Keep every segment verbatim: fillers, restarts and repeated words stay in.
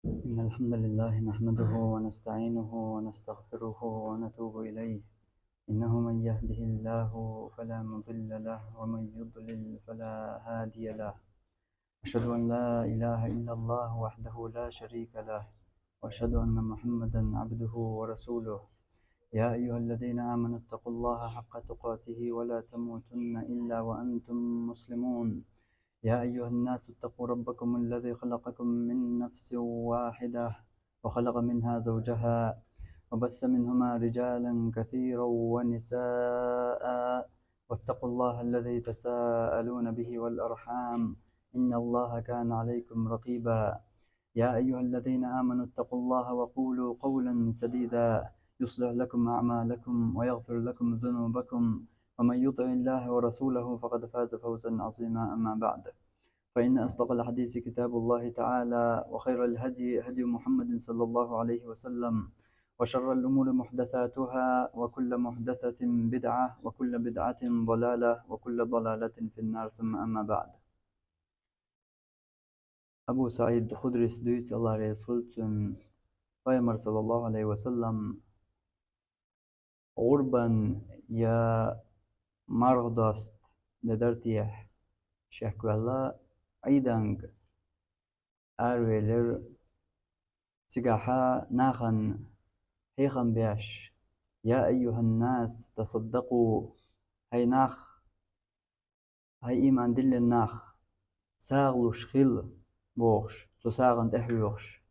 إن الحمد لله نحمده ونستعينه ونستغفره ونتوب إليه. إنه من يهده الله فلا مضل له ومن يضلل فلا هادي له. أشهد أن لا إله إلا الله وحده لا شريك له، وأشهد أن محمدا عبده ورسوله. يا أيها الذين آمنوا اتقوا الله حق تقاته ولا تموتن إلا وأنتم مسلمون. يا أيها الناس اتقوا ربكم الذي خلقكم من نفس واحدة وخلق منها زوجها وبث منهما رجالا كثيرا ونساء، واتقوا الله الذي تساءلون به والأرحام، إن الله كان عليكم رقيبا. يا أيها الذين آمنوا اتقوا الله وقولوا قولا سديدا يصلح لكم أعمالكم ويغفر لكم ذنوبكم، ومن يطع الله ورسوله فقد فاز فوزا عظيما. أما بعد، فإن أصدق الحديث كتاب الله تعالى، وخير الهدي هدي محمد صلى الله عليه وسلم، وشر الأمور محدثاتها، وكل محدثة بدعة، وكل بدعة ضلالة، وكل ضلالة في النار. ثم أما بعد. Абу СаӀид Худрис дуьйцу, Аллах реза хуьлда цунна, Пайхамар, саллаллаху Ӏалайхи ва саллам, гӀурбан я марха доста де дара техьа, шеко ваьлла, Ӏийданга аравелира. Цигахьа нахана хьехам беш: «يا أيها الناس تصدقوا», хӀай нах, хӀай ийман диллина нах, сагӀа луш хила, бохуш, цу сагӀана тӀехьоьхуш,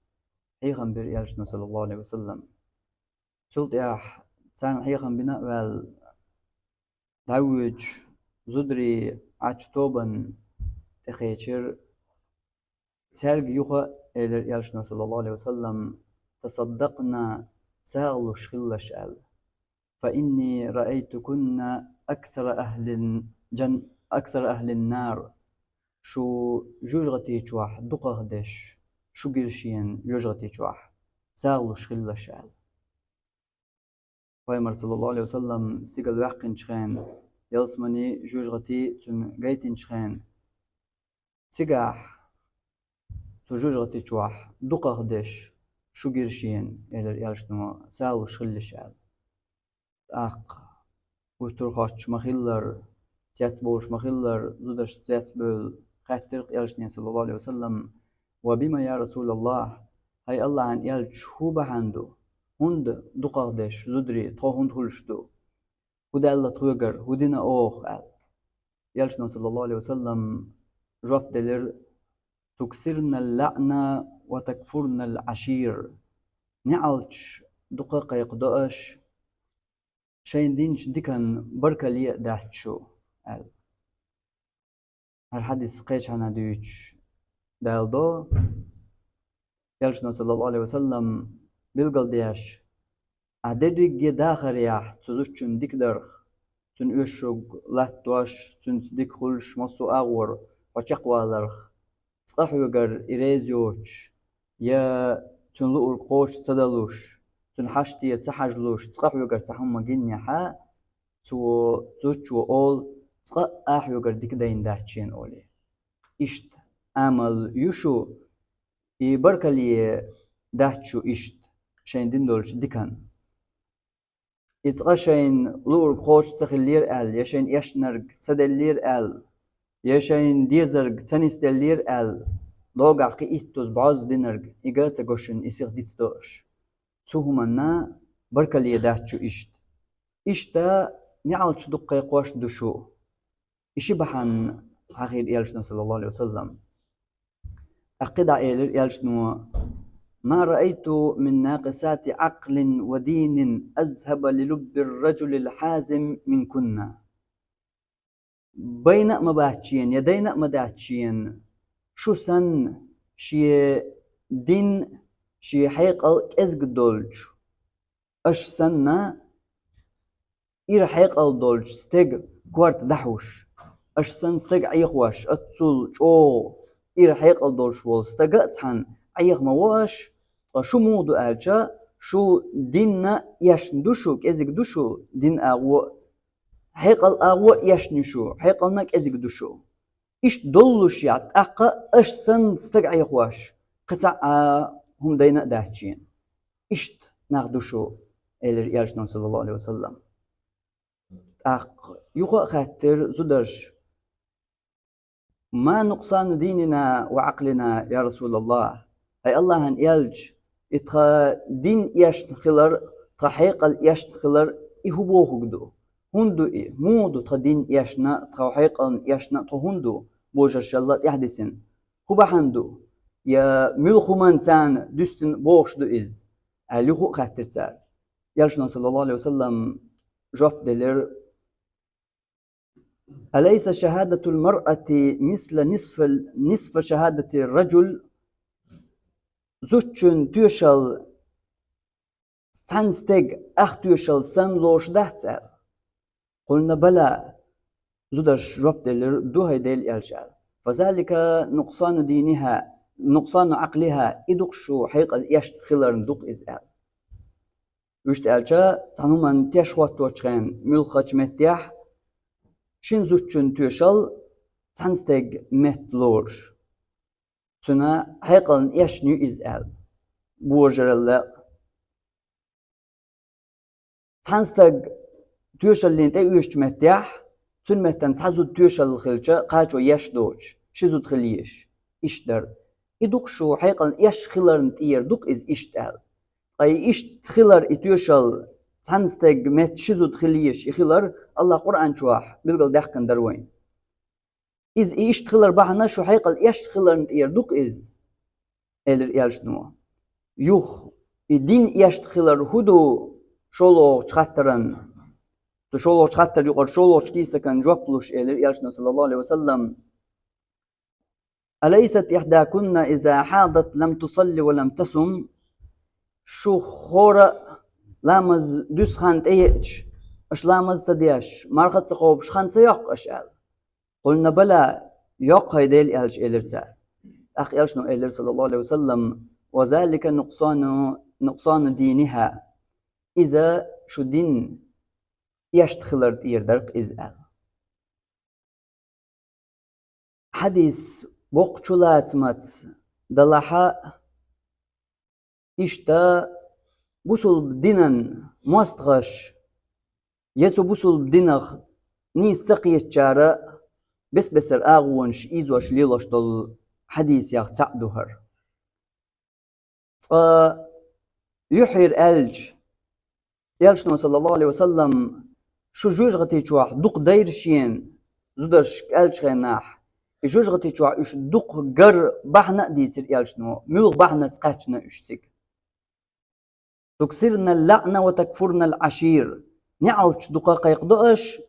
хьехам бира элчано, саллаллаху Ӏалайхи ва саллам. Цул тӀаьхьа царна хьехам бина а ваьлла, дӀавоьдуш, зударий Ӏачу тобанна тӀекхечира. Цаьрга юха а элира элчано, саллаллаху Ӏалайхи ва саллам: «تصدقن», сагӀа луш хилалаш аьлла. «فإني رأيتكن أكثر أهل الجن-، أكثر أهل النار». Шу жоьжахати чохь дукхахдеш шу гира шена жоьжахати чохь, сагӀа луш хилалаш аьлла. Пайхамар, саллаллаху Ӏалайхи ва саллам, стигала ваьккхинчу хенахь, ялсамани, жоьжахати цунна гайтинчу хенахь, цигахь цу жоьжахати чохь дукхахдеш шу гира шена, элира элчано, сагӀа луш хилалаш аьлла. ТӀаккха гуттар а хоттуш ма-хиллара, цецбовлуш ма-хиллара, зударшца цецбевлла, хаьттира элчане, саллаллаху Ӏалайхи ва саллам: «وبم يا رسول الله؟» ХӀай Аллахьан элча, хӀун бахьана ду? ХӀунда дукхахдеш зударий тхо хӀунда хуьлуш ду? ХӀун даьлла тхоьгара, хӀун дина оха? аьлла. Элчано, саллаллаху Ӏалайхи ва саллам, жоп делира: «تكثرن اللعن وتكفرن العشير». НеӀалташ дукха а кхайкхадо аша, шайна динчу диканна баркалле а дац шу, аьлла. ХӀара хьадис кхечахьана дуьйцуш даладо, элчано, саллаллаху Ӏалайхи ва саллам, билгалдеш: «Ахь дерриге а дахарехь цу зудчун дика дарх, цуьнан оьшург латтош, цуьнца дика хуьлуш массо а агӀор хьо чекхваларх, цкъа хьоьгара и реза йоцуш, я цуьнан луург кхочуш ца далуш, цуьнан хьаште ца хьажалуш, цкъа хьоьгара цхьа хӀума гиннехь, цо, зудчо олу: „Цкъа а хьоьгара дика дайна дац шена“, олий. Иштта амал ю шу, и баркалле дац шу иштта шайна дина долчу диканна. И цкъа шайна луург кхочуш ца хиллера аьлла, я шайна эшнарг ца деллера аьлла, я шайна дезарг ца нисделлера аьлла, догахь кхин иттаза бӀозза динарг и га а ца го шуна, и сиха дицдо аша. Цу хӀуманна баркалле дац шу иштта. Иштта неӀалташ дукха кхайкхош а ду шу. И ши бахьана хьахийра элчано, саллаллаху Ӏалайхи ва саллам. ТӀаккха кхидӀа элира элчано: «ما رأيت من ناقصات عقل ودين أذهب للب الرجل الحازم منكن». Байна а ма бац шена, я дайна а ма дац шена, шу санна шен дин, шен хьекъал кӀезиг долчу, аша санна ира хьекъал долчу стеган корта дӀахьуш, аша санна стаг Ӏехош, аццул чӀогӀа ира хьекъал долуш волу стага а цхьаьна Ӏеха ма во аша, ткъа шу муха ду аьлча, шу динна эшна ду шу, кӀезиг ду шу, дин агӀо а, хьекъал агӀо а эшна ю шу, хьекъална а кӀезиг ду шу. Иштта доллушехь, тӀаккха аша санна стаг Ӏехош, кхин цхьа а хӀума дайна а дац шена. Иштта нах ду шу, элира Элчано, саллаллаху Ӏалайхи ва саллам. ТӀаккха юха а хаьттира зударша: «Ма нукъсану динина ва Ӏакълина, я Расулаллах?» ХӀай Аллахьан Элча, и тха дин эшна хилар, тха хьекъал эшна хилар, и хӀун бохург ду? ХӀунда ду и? Муха ду тха дин эшна, тха хьекъална эшна тхо хӀунда ду, божаршалла тӀаьхьадисина? ХӀун бахьана ду? Я муьлха хӀуманна царна дуьстина бохуш ду иза? Аьлла, юха а хаьттира цара. Элчано, саллаллаху Ӏалайхи ва саллам, жоп делира: «Алайса шахадатул маръати мисла нисфа, нисфа шахадати раджул?» Зудчун тоьшалла цхьана стеган ах тоьшалла санна лоруш дац аьлла. «Къулна бала», зударша жоп делира: «Ду, хӀай Делан Элча», аьлла. «Фазалика нукъсану диниха, нукъсану Ӏакълиха», и ду-кх шу хьекъал эшна хиларна ду-кх иза аьлла. Вуьшта аьлча, цхьана хӀуманна теш хӀотточу хенахь муьлххачу меттехь шина зудчун тоьшалла цхьана стеган метта лоруш. Цуьнан хьекъална эшна ю иза аьлла. Божаралла. Цхьана стаг тоьшаллина тӀеоьшучу меттехь, цуьнан меттана цхьа зуда тоьшалла хилча, кхачо еш доцуш, ши зуда хила езаш. Иштта дара. И ду-кх шу хьекъална эшна хиларна тӀера ду-кх иза иштта аьлла. Ткъа и иштта хилар, и тоьшалла, цхьана стеган метта ши зуда хила езаш и хилар, Аллахьа Къуръан чохь билгалдаьккхина дара вайна. Иза и иштта хилар бахьана шу хьекъал эшна хиларна тӀера ду-кх иза, элира Элчано. Юха, и дин эшна хилар хӀун ду шолгӀачу хаттаран? Цу шолгӀачу хаттар юкъара шолгӀачу кийсакан жоп луш, элира Элчано, саллаллаху Ӏалайхи ва саллам: «Алайсат ихдакунна иза хьадат лам тусалли ва лам тасум?» Шу хӀора а ламаз дуьсу хан тӀееача, аша ламаз ца деш, марха ца кхобуш хан ца йоккху аша аьлла. «Къулна бала, йоккху, хӀай Делан Элча», элира цара. ТӀаккха Элчано элира, саллаллаху Ӏалайхи ва саллам: «Ва залика нукъсану, нукъсану диниха». Иза шу дин эшна хилар тӀера дара-кх иза аьлла. Хьадис боккхачу лацамца далахь а, иштта бусулба динан мостагӀаш, я цу бусулба динах нийса ца кхетачара бес-бесара агӀонаш ийзош лелош долу хьадисех цхьаъ ду хӀара. Цкъа юьхьера аьлча, Элчано, саллаллаху Ӏалайхи ва саллам, шу жоьжахати чохь дукха дайра шена, зударшка аьллачу хенахь, и жоьжахати чохь уьш дукха гар бахьана а дийцира Элчано, муьлха бахьанца кхаьчна уьш цига. «Туксирна лаъна ва такфурна ал-Ӏашир». НеӀалташ дукха кхайкхадо аша,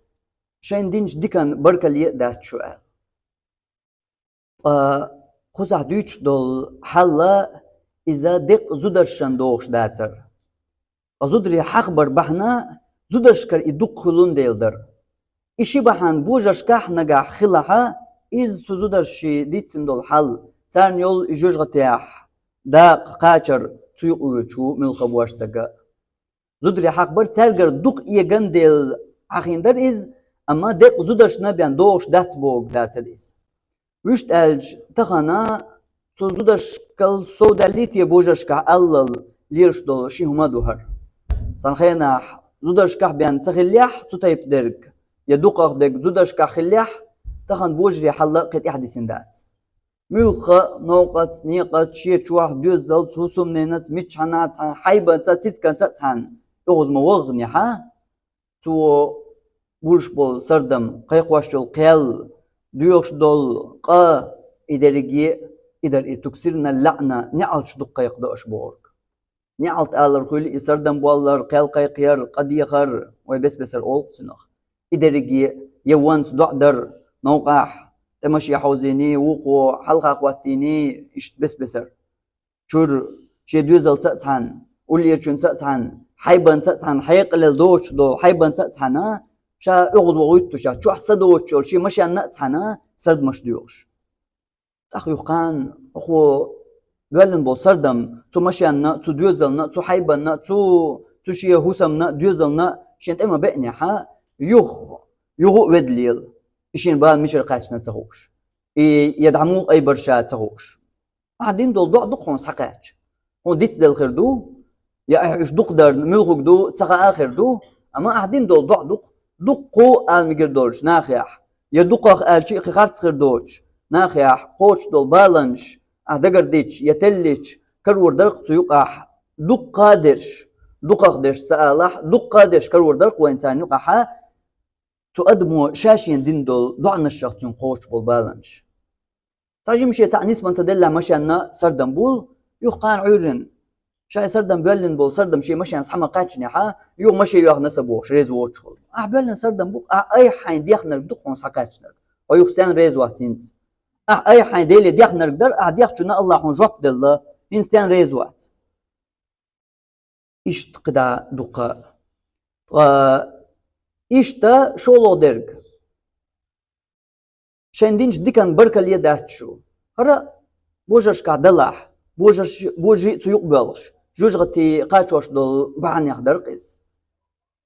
шайна динчу дикан баркалле а дац шу аьлла. Ткъа кхузахь дуьйцуш долу хьал а, иза деккъа зударшна догӀуш дацара. Ткъа зударий хьахабар бахьана зударшкара и дукха хуьлун дела дара. И ши бахьана божаршкахь нагахь хилахь а, иза цу зударший дийцина долу хьал, царна йолу и жоьжахатехь дакъа кхачар цу юкъа воьдуш ву муьлхха божаршка а. Зударий хьахабар цаьргара дукха эган дела хьахийна дара иза, амма деккъа зударшна бен догӀуш дац бохург дацара иза. Вуьшта аьлча, тахана цу зударшкал совдаьллий те божаршкахь аллал лелаш долу ши хӀума а ду хӀара. Цхьана хенахь зударшкахь бен ца хиллехь цу тайпа дерг, я дукхах дерг зударшкахь хиллехь, тахана божарий хьал а кхин тӀаьхьадисина дац. Муьлхха а, новкъаца, некъаца, шен чохь, доьзалца, хӀусамненаца, миччахьана а цхьаьна, хьайбанца а, цицканца а цхьаьна оьгӀаз ма вахханехь, цо гулш болу сардам, кхайкхош йолу кхел, доьхуш долу къа, и дерриге а, и дара и туксирна лаъна, неӀалташ дукха кхайкхадо аша бохург. НеӀалт алар хуьлу и сардам боллар, кхел кхайкхаяр, къа дехар, вай бес-бесара олу-кх цунах. И дерриге а, я ванца доӀа дар, новкъахь, тӀе машен хьовзийний, вукхо хьалха хӀоттийний, иштта бес-бесара. Чуьра шен доьзалца а цхьаьна, уллерачуьнца а цхьаьна, хьайбанца а цхьаьна, хьекъалел доцуш долу хьайбанца а цхьаьна, ша оьгӀаз вохуьйту ша, чохь са доцуш йолу шен машенна а цхьаьна сардамаш доьхуш. ТӀаккха юха кхана хӀокхо воьллина болу сардам цу машенна, цу доьзална, цу хьайбанна, цу, цу шен хӀусамна, доьзална шен тӀе ма беънехь, юха, юха а ведда лела, и шен бала мичара кхаьчна ца хууш, и я дӀа муха айбар ша ца хууш. Ахьа дина долу доӀа ду-кх хьуна схьакхаьчча. хьуна дицделла хир ду, я ахь уьш дукха дарна муьлхарг ду ца хаа хир ду, амма ахь дина долу доӀа дукха, дукха ала мегар долчу нахехь, я дукхах аьлча а кхин харц хир доцучу нахехь кхочуш долу баланаш ахь дагардича я теллича, карор дара-кх цу юкъахь дуккха а дерш, дукхах дерш ца алахь, дуккха а дерш карор дара-кх вайна царна юкъахь, цу адамо ша-шена дина долу доӀанашах цуьнан кхочуш болу баланаш. Цхьа жимачу цхьаъ нисбан ца деллехь машенна сардам бу, юха кхана Ӏуьйранна. Шайн сардам боьллина болу сардам шен машенца схьа ма кхаьчнехь, юха машен йоьхна ца бохуш, реза воцуш хуьлу. Ахь боьллина сардам бу-кх, ахь айхьа хьайна дехнарг ду-кх хьуна схьакхаьчнарг. Хьо юха стенна реза вац хӀинца? Ахь айхьа хьайна Деле дехнарг дара, ахь дехначунна Аллахьа хьуна жоп делла, хӀинца стенна реза вац? Иштта кхидӀа дуккха. Ткъа иштта шолгӀа дерг. Шайн динчу дикан баркалле дац шу. ХӀара божаршкахь далахь, божарш-, божий а цу юкъа боьлхуш, жоьжахати кхачош долу бахьанех дара-кх иза.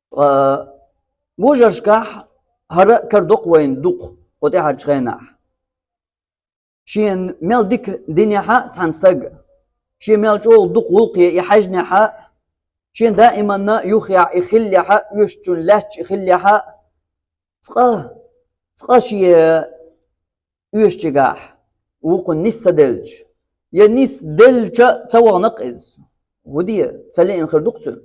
Ткъа божаршкахь хӀара а карадо-кх вайна дукха кху тӀаьхьарчу хенахь. Шена мел дика динехь а цхьана стага, шен мел чӀогӀа дукха гӀуллакхе и хьаьжнехь а, шен даиманна юххехь и хиллехь а, оьшучунна лаьтташ и хиллехь а, цкъа, цкъа шен оьшучигахь вукхунна нис ца делча, я нис делча а ца вахана-кх иза. ХӀун де, ца лиъна хир ду-кх цуьнан.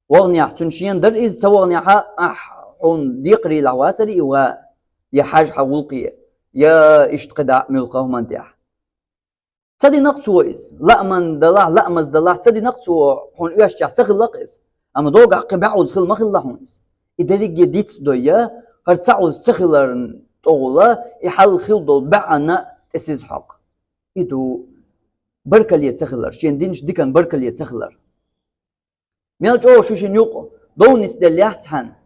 Ваханехьа цуьнан шена дара иза, ца ваханехьа ахь хьуна декхарийлахь вацара и ва, я хьажа хьан гӀуллакхе, я иштта кхидӀа а муьлхха хӀуманна тӀехь. Ца дина-кх цо иза. Лааман далахь, лаамаза далахь, ца дина-кх цо, хьуна оьшучехь ца хилла-кх иза. Амма догахь кхин бӀозза хила ма хилла хьуна иза. И дерриге дицдойя, хӀара цхьа Ӏуза ца хиларна тӀехула, и хьалха хила долу бӀаьнна тӀе сиза хьокху. И ду баркалле ца хилар, шен динчу дикан баркалле ца хилар. Мел чӀогӀа шу шина юкъа дов нисделлехь а цхьаьна,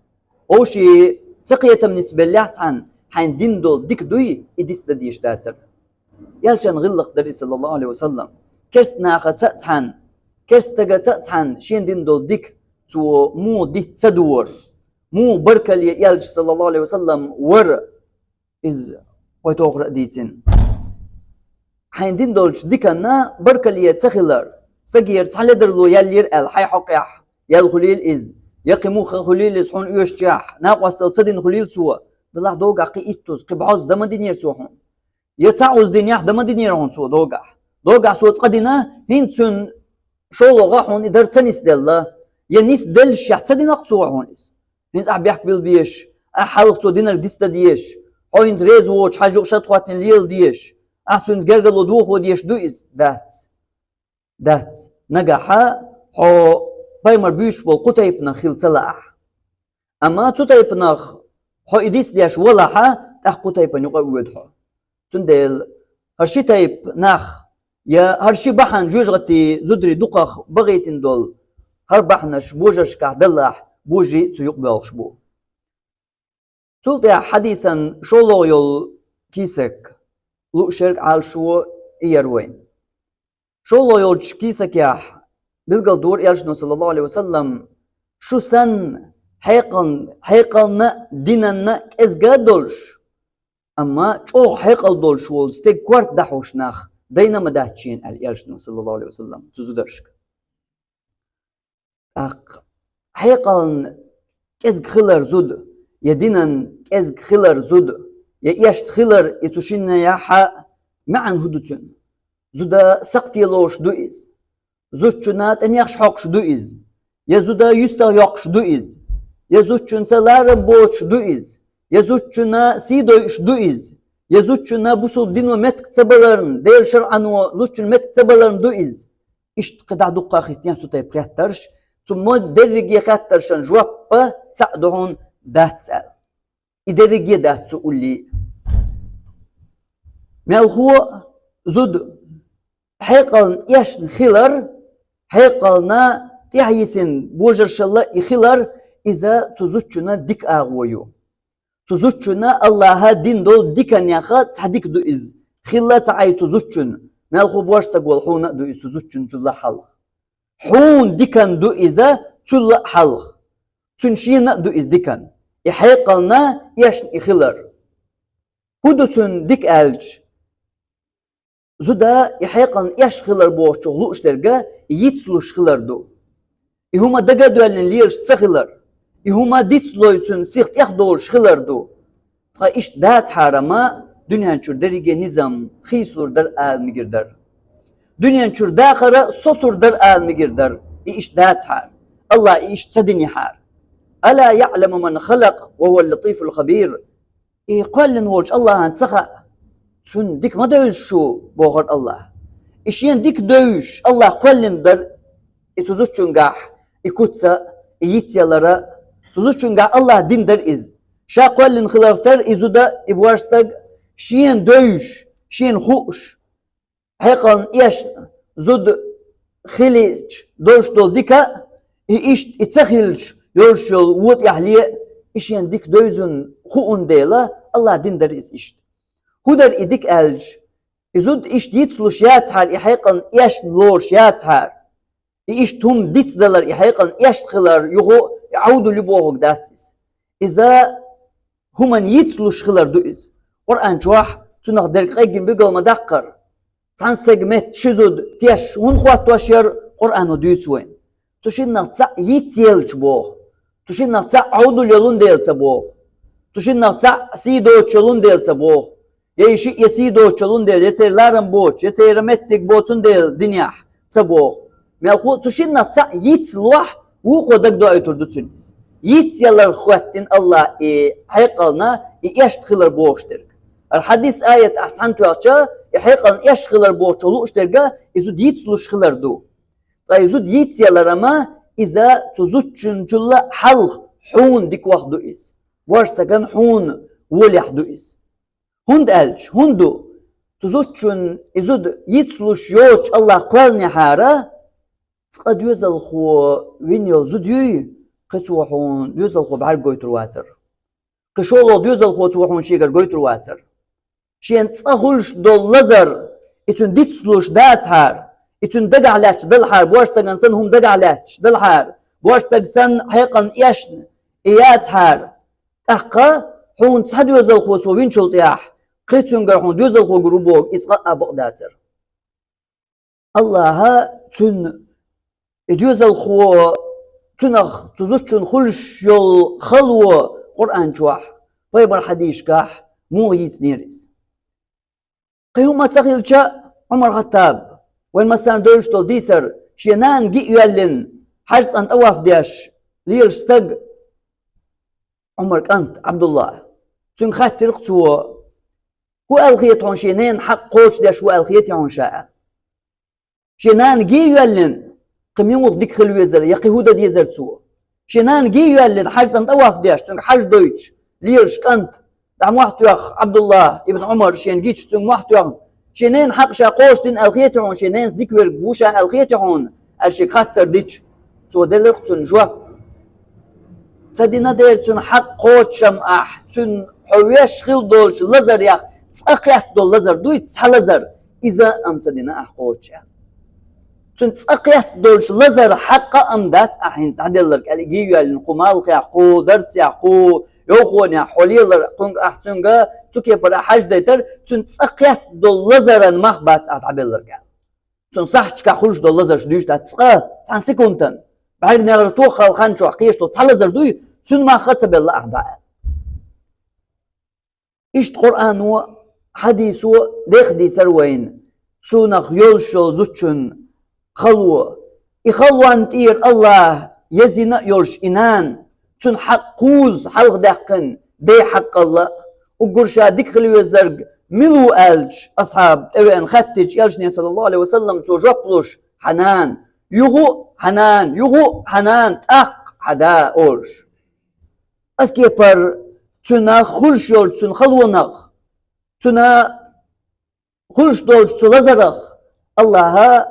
вовшийн ца кхетам нисбеллехь а цхьаьна, хьайна дина долу дика дуй, и дицдан дезаш дацара. Элчан гӀиллакх дара и, саллаллаху Ӏалайхи ва саллам. Керста нахаца а цхьаьна, керста стагаца а цхьаьна шена дина долу дика цо муха диц ца дора, муха баркалле Элча, саллаллаху Ӏалайхи ва саллам, вара. Иза вай тохара а дийцина. Хьайна дина долчу диканна баркалле ца хилар, стагера цхьа ледарло яьллера аьлла, хьайн хьокъехь яьлла хуьлийла иза, я кхин муха хуьлийла иза хьуна оьшучехь, накъосталла ца дина хуьлийла цо, делахь догахь кхин иттаза, кхин бӀозза дан ма динера цо хьуна. Я цхьа Ӏуза динехь дан ма динера хьуна цо догахь. Догахь цо цкъа дина, хӀинца цуьнан шолгӀа хьуна и дар ца нисделла, я нисделлашехь ца дина-кх цо хьуна иза. ХӀинца ахь бехк билла безаш, ахь хьалха цо динарг дицдан дезаш, хьо хӀинца реза воцуш хьажа юкъа шад хӀоттийна лела дезаш, ахь цуьнца гергарло дохо дезаш ду иза? Дац. Дац. Нагахь хьо пайхамар буьйцуш болу кху тайпанах хила ца лаахь. Амма цу тайпанах хьо и дицдеш валахь, тӀаккха кху тайпана юкъа а воьду хьо. Цундела хӀара ши тайпа нах, я хӀара ши бахьана жоьжахатин зударий дукхах бахийтина долу хӀара бахьанаш божаршкахь даллахь, божий а цу юкъа боьлхуш бу. Цул тӀаьхьа хьадисан шолгӀа йолу кийсак, луъушверг, Ӏалашо и яра вайна. ШолгӀа йолчу кийсакехь билгалдора Элчано, саллаллаху Ӏалайхи ва саллам, шу санна хьекъална, хьекъална а, динанна а кӀезга а долуш, амма чӀогӀа хьекъал долуш волу стеган корта дӀахьош нах дайна а ма дац шена, аьлла Элчано, саллаллаху Ӏалайхи ва саллам, цу зударшка. ТӀаккха хьекъална кӀезга хилар зуда, я динан кӀезга хилар зуда, я эшна хилар и цу шиннехь а, маьӀна хӀун ду цуьнан? Зуда сакхте лоруш ду иза. Зудчунна тӀе нехаш хьокхуш ду иза. Я зуда юьстах йоккхуш ду иза. Я зудчуьнца ларам боцуш ду иза. Я зудчунна сий дойуш ду иза. Я зудчунна бусулба дино меттиг ца баларна, Делан шарӀано зудчун меттиг ца баларна ду иза. Иштта кхидӀа дуккха а хӀиттинехь цу тайпа хеттарш, цу мо дерриге хеттаршан жоп цхьаъ ду хьуна: дац аьлла. И дерриге а дац цу уллий. Мелхо а зуда хьекъална эшна хилар, хьекъална тӀаьхьа йисина божаршалла и хилар, иза цу зудчунна дика агӀо ю. Цу зудчунна Аллахьа дина долу диканех цхьа дика ду иза. Хилла а ца Ӏай цу зудчунна, мелхо боьрша стаг волу хьуна а ду иза цу зудчунна чулла а хьалха. Хьуна диканна ду иза цулла а хьалха. Цуьнан шена а ду иза диканна. И хьекъална эшна и хилар. ХӀун ду цуьнан дика аьлча? зуда и хьекъална эшна хилар бохучух лууш дерг йицлуш хилар ду. И хӀума дага а доьллина лелаш ца хилар, и хӀума дицлой цунна сиха тӀехдолуш хилар ду. Ткъа иштта дацахьара-м дуьнен чуьра дерриге низам хийцалур дара ала мегар дара. Дуьнен чуьра дахар соцур дара ала мегар дара, и иштта дацахьара. АллахӀа и иштта ца динехьара. «Ала яӀламу ман халакъ ва хӀува ллатифул хабир». И кхоьллина волчу АллахӀана ца хаьа, цунна дика ма девза шу, бохура АллахӀа. И шена дика девзаш АллахӀа кхоьллина дара, и цу зудчуьнгахь и куц а, и йицъялар а, цу зудчуьнгахь АллахӀа дина дара иза. Ша кхоьллина хиларх тера и зуда, и боьрша стаг, шена девзаш, шена хууш, хьекъална эшна зуда хилча долуш долу дика а, и иштта и ца хилча йолуш йолу вон тӀехь ле а, и шена дика девзина хууна дела, АллахӀа дина дара иза иштта. ХӀун дара и дика аьлча, и зуда иштта йицлуш яцахьара, и хьекъална эшна лоруш яцахьара, и иштта хӀума дицдалар, и хьекъална эшна хилар юха а и Ӏовдал ю бохург дац иза. Иза хӀуманна йицлуш хилар ду иза. Къуръан чохь цунах дерг къеггина билгал ма даккхара. Цхьана стеган метта ши зуда теш хӀунда хӀоттош яра, Къуръано дуьйцу вайна. Цу шиннах цхьаъ йицъелча боху. Цу шиннах цхьаъ Ӏовдал йолун дела ца боху. Цу шиннах цхьаъ сий доцуш йолун дела ца боху. Я и шиъ я сий доцуш йолун дела, я церан ларам боцуш, я церан меттиг боцун дела динехь ца боху. Мелхо а цу шиннах цхьаъ йицлохь, вукхо дагадоуьйтур ду цуьнан иза. Йицъяларх хӀоьттина АллахӀа и хьекъална и эшна хилар бохуш дерг. ХӀара хьадис, аят ахь цхьаьна тоьхча, и хьекъална эшна хилар бохучух лууш дерг, и зуда йицлуш хилар ду. Ткъа и зуда йицъялар-м иза цу зудчуьнчул а хьалха хьуна дика ваха ду иза. Боьрша стагана хьуна волехь ду иза. ХӀунда аьлча, хӀунда ду, цу зудчунна и зуда йицлуш йоцуш АллахӀа кхоьллинехьара, цкъа доьзалхо вина йолу зуда юй, кхин цо хьуна доьзалхо бӀаьрг гойтур вацара. Кхин шолгӀа доьзалхо цо хьуна шегара гойтур вацара. Шена цкъа хуьлуш долу лазар, и цуьнан дицлуш дацахьара, и цуьнан дагахь лаьтташ далахьара, боьрша стагана санна хӀума дагахь лаьтташ далахьара, боьрша стаг санна хьекъална эшна и яцахьара, тӀаккха хьуна цхьа доьзалхо цо винчул тӀехь, кхин цуьнгара хьуна доьзалхо гур ву боху, иза къа а бакъ дацара. АллахӀа цуьнан и доьзалхо, цунах, цу зудчунна хуьлуш йолу хало Къуръан чохь, пайхамар хьадисашкахь муха йийцинера иза. Кхин хӀума ца хилча, Ӏумар-Хаттаб, вайн массарна девзаш долу дийцар, шен нана гиъ йоьллина, хьаьжцӀан тӀаваф деш лелаш стаг, Ӏумар кӀант Ӏабдулла. Цуьнга хаьттира-кх цо: «ХӀун аьлла хета хьуна, шен ненан хьакъ кхочушдеш хӀун аьлла хетий хьуна ша?» — аьлла. Шен нана гиъ йоьллина, кхин муха дика хила везара, я кхин хӀун дан дезара цо? Шен нана гиъ йоьллина, хьаьжцӀан тӀаваф деш, цуьнга хьаж дойтуш лелаш кӀант, дӀа мохь тоьхна Ӏабдулла ибн Ӏумар шена гича, цуьнга мохь тоьхна: «Шен ненан хьакъ ша кхочушдина аьлла хетий хьуна, шен ненас дика верг ву ша аьлла хетий хьуна?» — аьлла шега хаттар дича, цо делира-кх цунна жоп: «Ца дина дера цуьнан хьакъ кхочушам ахь, цуьнан хьо веш хила долчу лазарех цкъа кхетта долу лазар дуй, цхьа лазар, иза а ца дина ахь кхочуш». Цуьнан цкъа кхетта долчу лазар хьакъ а дац ахь хӀинца дӀаделларг аьлла, гиъ йоьллина, кху малхехь, кху дарцехь, кху йовхонехь хьо лелар, кхуьнга ахь цуьнга цу кепара хьаж дайтар, цуьнан цкъа кхетта долу лазаран мах бац ахь дӀабелларг аьлла. Цуьнан сахьташкахь хуьлуш долу лазарш дуьйцуш дац, цкъа цхьана секундана, бӀаьрг негӀар тоххал хан чохь кхеташ долу цхьа лазар дуй, цуьнан мах а ца белла ахь дӀа аьлла. Иштта Къуръано, хьадисо деха дийцар вайна цунах йолуш йолу зудчун хало. И халонна тӀера АллахӀа езйина а йолуш и нана, цуьнан хьакъ кхузза хьалха даьккхина ден хьакъалла а. Уггар ша дика хила везарг мила ву аьлча, асхьаб тӀевеана хаьттича, элчане, саллаллаху Ӏалайхи ва саллам, цо жоп луш: «Хьан нана, юха а хьан нана, юха а хьан нана, тӀаккха хьан да», — олуш. Ас кепара цуьнан хуьлуш йолчу цуьнан халонах, цуьнан хуьлуш долчу цу лазарах АллахӀа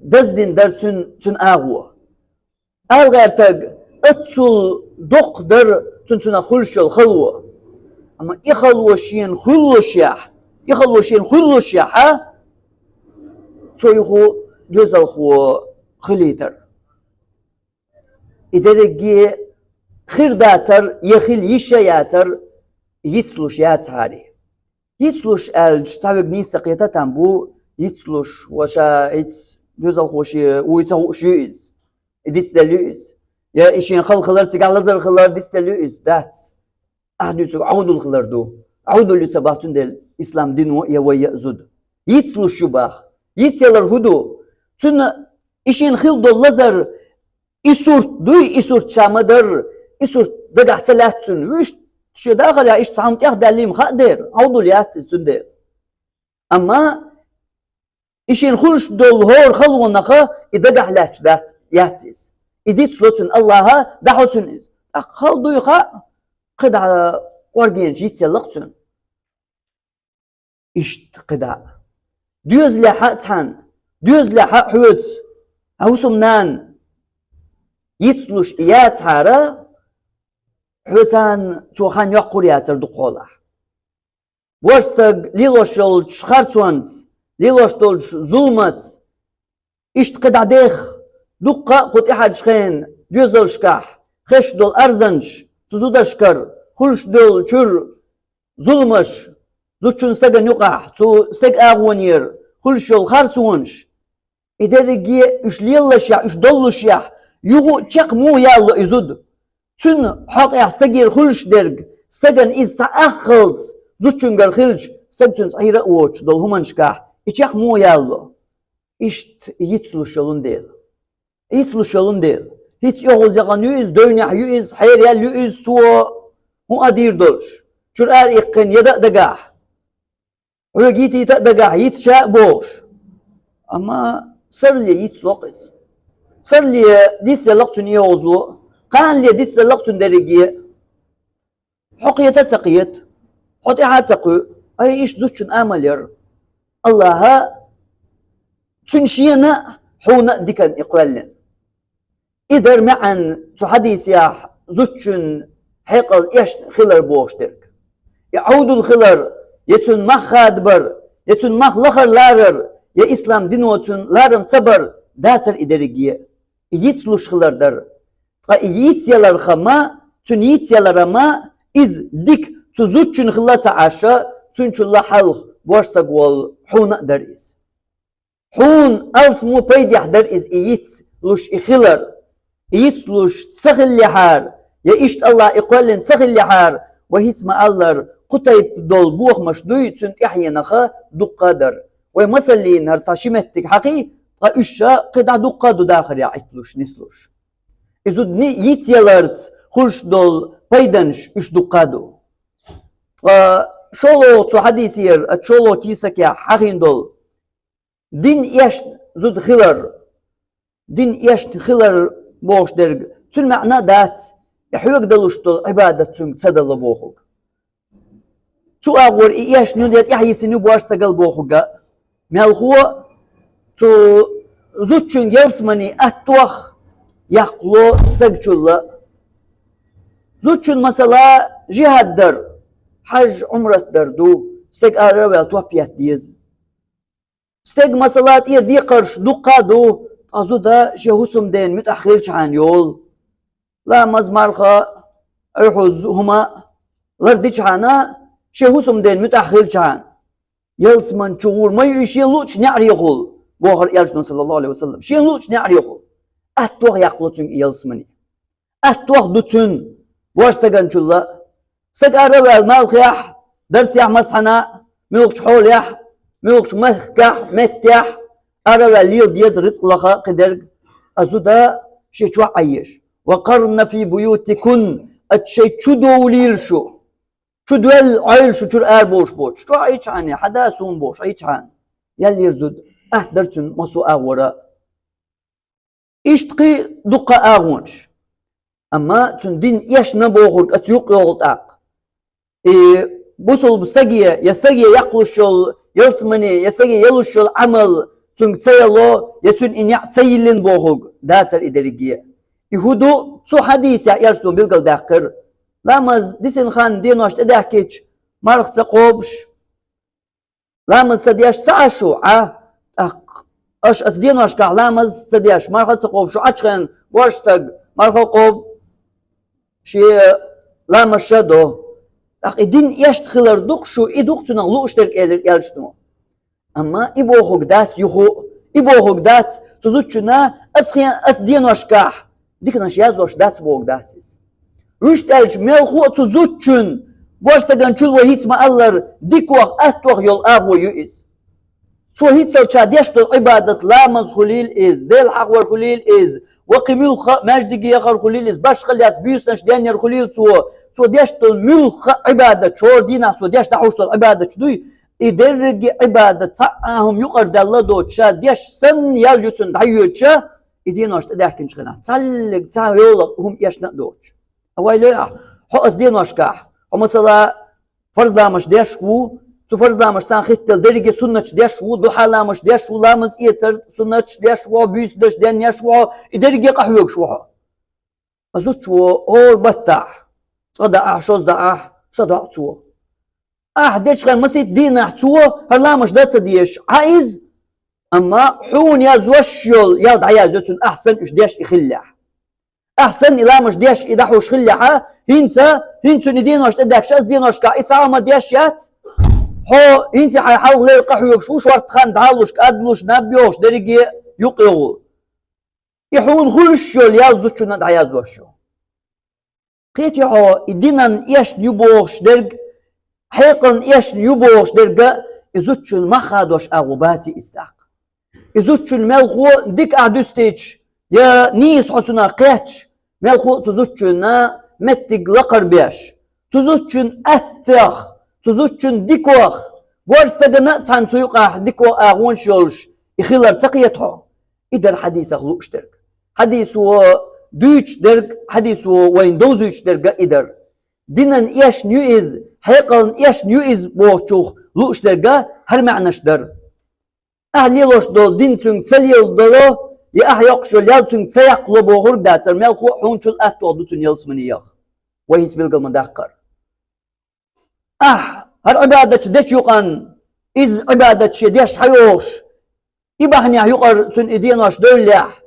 даздина дара цуьнан, цуьнан агӀо. Ала гӀертарг, аццул доккха дара цуьнан цуьнах хуьлуш йолу хало. Амма и хало шена хуьллушехь, и хало шена хуьллушехь, цо юха доьзалхо хилийтара. И дерриге хир дацара, я хила йиш а яцара, йицлуш яцахьара. Йицлуш аьлча, цхьавега нийса кхета там бу, йицлуш, ва ша йиц доьзалхо ше вуй ца хууш ю иза. И дицдел ю иза. Я и шен хала хилар, цигахь лазар хилар дицдел ю иза, дац. Ахь дуьйцург Ӏовдал хилар ду. Ӏовдал ю ца бах цундела ислам дино я вай я зуда. Йицлуш ю бах. Йицъялар хӀун ду? Цунна и шен хила долу лазар, и сурт дуй, и сурт ша ма дарра, и сурт дагахь ца лаьцна цунна. Вуьшта шен дахарехь иштта цхьамма тӀехдаьллий-м хаа дера, Ӏовдал яц иза цундела. Амма и шен хуьлуш долу хӀора халонах и дагахь лаьтташ дац, яц иза. И дицло цунна Аллаха, дахьо цунна иза. ТӀаккха хала дуй хаьа, кхидӀа кӀоргенаш йицъелла-кх цунна. Иштта кхидӀа. Доьзалехь а цхьаьна, доьзалехь а хьоьца, хьан хӀусамнана йицлуш яцахьара, хьоьца цо хан йоккхур яцара дукхахьолахь. Божа стаг лелош йолчу харцонца, лелош долчу зуламаца, иштта кхидӀа дех, дуккха а кху тӀаьхьарчу хенан доьзалшкахь хезаш долу арзанаш, цу зудашкара хуьлуш долу чуьра зуламаш, зудчун стагана юкъахь, цу стеган агӀонера хуьлуш йолу харцонаш, и дерриге а уьш леллашехь, уьш доллушехь, юха а чекх муха ялало и зуда? Цуьнан хьокъехь стагера хуьлуш дерг, стагана иза цхьа аххалц зудчуьнгара хилча, стаг цуьнца Ӏийра а воцуш долу хӀуманашкахь, и чекх муха ялало? Иштта и йицлуш йолун дела. Йицлуш йолун дела. ХӀинца оьгӀаз яхана ю иза, девнехь ю иза, хьераяьлла ю иза, цо хӀун а дийр долуш. Чуьра ара иккхина яда а дагахь. Хьоьга йитийта а дагахь, йита ша а бохуш. Амма сарле йицло-кх иза. Сарле дицделла-кх цуьнан и оьгӀазло, кханале дицделла-кх цуьнан дерриге. Хьо кхета а ца кхета, хьо тӀаьхьа а ца кхуьу, ай, иштта зудчун амал яра. Аллаха, цуьнан шена а, хьуна а диканна и кхоьллина. И дара маьӀна цу хьадисехь зудчун хьекъал эшна хилар бохуш дерг. И Ӏовдал хилар, я цуьнан мах хадабар, я цуьнан мах лахара ларар, я ислам дино цуьнан ларам ца бар дацара и дерриге. И йицлуш хилар дара. Ткъа и йицъяларх ма, цуьнан йицъяларх ма, иза дика цу зудчун хилла ца Ӏаш, цуьнан чулла хьалха божа стаг волу хьуна а дара иза. Хьуна алсамо пайдехь дара иза и йицлуш и хилар. И йицлуш ца хиллехьара, я иштта Аллаха и кхоьллина ца хиллехьара, вай хӀинца ма-аллара, кху тайпа долу бохамаш дуй цуьнан тӀаьхьенах дуккха а дара. Вай масаллина хӀара цхьа ши меттиг хьахий, ткъа уьш ша кхидӀа дуккха а ду дахарехь Ӏитталуш, нислуш. И зуда ни-, йицъяларца хуьлуш долу пайданаш уьш дуккха а ду. Ткъа шолгӀа цу хьадисера, а шолгӀа кийсакехь хьахийна долу. Дин эшна зуда хилар, дин эшна хилар бохуш дерг, цуьнан маьӀна а дац, и хьоьга далуш долу Ӏибадат цуьнга ца дало бохург. Цу агӀор и эшна ю, я тӀаьхьа йисина ю божа стагал бохург а, мелхо а цу зудчуьнга ялсамани аттох яккхало стаг чулла. Зудчун, масала, жихӀад дар, хьаж, Ӏумрат дар ду, стаг ара а ваьлла топ етта деза. Стеган, масала, тӀера декхарш дуккха а ду, ткъа зуда шен хӀусамдена муьтӀахь хилчхьана йолу. Ламаз, марха, айхьуз хӀума лардичхьана, шен хӀусамдена муьтӀахь хилчхьана. Ялсамани чу гӀур ма ю и шен луъучу неӀарехула, бохура Элчано, саллаллаху Ӏалайхи ва саллам, шен луъучу неӀарехула. Аттох яккхало цуьнга и ялсамани. Аттох ду цуьнан божа стагана чулла. Стаг ара а ваьлла, малхехь, дарцехь, массанхьа, муьлххачу хьолехь, муьлххачу махкахь, меттехь, ара а ваьлла лела деза рицкъ лаха а кхидерг, а зуда шен чохь Ӏан еза. «Ва къарна фи буютикунна», а шайн чу довлийла шу. Чу доьлла Ӏойла шу чуьра ара бовлуш боцуш. Чохь Ӏийчхьана, хьада суна бохуш Ӏийчхьана. Яьллера зуда, атта дара цуьнан массо а агӀора. Иштта кхин дуккха а агӀонаш. Амма цуьнан дин эшна бохург оцу юкъ йогӀу тӀаккха. И бусулба стаге, я стаге яккхалуш йолу ялсамани, я стаге ялуш йолу Ӏамал цуьнга ца яло, я цуьнан и неӀ ца йиллина бохург дацара и дерриге. И хӀун ду, цу хьадисехь Элчано билгалдаьккхира. Ламаз дисина хан денош тӀедаьхкича, марха ца кхобуш, ламаз ца деш ца Ӏа шу, Ӏа, тӀаккха аша оцу деношкахь ламаз ца деш, марха ца кхобу шу Ӏачхьана, божа стаг, марха кхобу, шен ламаз ша до. ТӀаккха и дин эшна хилар ду-кх шу, и ду-кх цунах лууш дерг, элира элчано. Амма и бохург дац юха, и бохург дац цу зудчунна: ас хен, ас деношкахь диканаш яздеш дац бохург дац иза. Вуьшта аьлча, мелхо а цу зудчун, божарчу стагана чул вай хӀинца ма-аллара, дикох, аттох йолу агӀо ю иза. Цо хӀинццалц ша деш долу Ӏибадат, ламаз хуьлийла иза, Дела хьахор хуьлийла иза, ва кхин муьлхха а, маьждиге яхар хуьлийла иза, башхалла яц, буьйсанаш денъяр хуьлийла цо, цо деш долу муьлхха а Ӏибадат, хӀора дийнахь цо деш дӀахьуш долу Ӏибадаташ дуй, и дерриге а Ӏибадат цхьа а хӀума юкъара даьлла доцуш, ша деш санна ял ю цунна дӀайоьдуш, и денош тӀедаьхкинчу хенахь, цхьаллиг цхьа йолах хӀума эшна а доцуш. Вай ле ахь, хьо ас деношкахь, хьо, масала, фарз ламазаш деш ву, цу фарз ламазашца хӀиттал дерриге суннаташ деш ву, духьа ламазаш деш ву, ламаз эцар суннаташ деш ву, буьйсанаш денъеш ву, и дерриге а къахьоьгуш ву хьо. Ас зудчо хӀора баттахь, цкъа даахь, шозза даахь, са доӀу цо. Ахь дечу хенахь масийтта дийнахь цо хӀара ламазаш дан ца дезаш Ӏа иза, амма хьуна яздеш йолу ял дӀаязйо цунна, ахь санна уьш деш и хиллехь. Ахь санна и ламазаш деш и дӀахьуш хиллехьа, хӀинца, хӀинца цунна и денош тӀедаьхкича, ас деношкахь и цхьа а хӀума деш яц. Хьо хӀинца хьайн хьалха леррина къахьоьгуш ву, шортта хан дӀалуш, кӀадлуш, наб йохуш, дерриге а юкъ йогӀу. И хьуна хуьлуш йолу ял зудчунна дӀаяздеш ю. Кхетий хьо, и динан эшна ю бохуш дерг, хьекъална эшна ю бохуш дерг а, и зудчун мах хадош агӀо баций иза тӀаккха? И зудчун мелхо дика ахь дуьстича, я нийса хьо цунах кхетча, мелхо а цу зудчунна меттиг лакхара беш, цу зудчун аттех, цу зудчун дикох, божарчу стагана а цхьаьна цу юкъахь дикох агӀонаш йолуш и хилар ца кхета хьо? И дара хьадисах лууш дерг. Хьадисо дуьйцуш дерг, хьадисо вайна довзуьйтуш дерг а и дара. Динан эшна ю иза, хьекъална эшна ю иза бохучух лууш дерг а хӀара маьӀнаш дара. Ахь лелош долу дин цуьнга ца леладало, я ахь йоккхуш йолу ял цуьнга ца яккхало бохург дацара, мелхо а хьуна чул аттох ду цунна ялсамане яха. Вай хӀинца билгал ма-даккхара. Ахь хӀара Ӏибадаташ дечу юкъанна, иза Ӏибадаташ шен деш схьайогӀуш, и бахьанехь юкъара цунна и денош девллехь,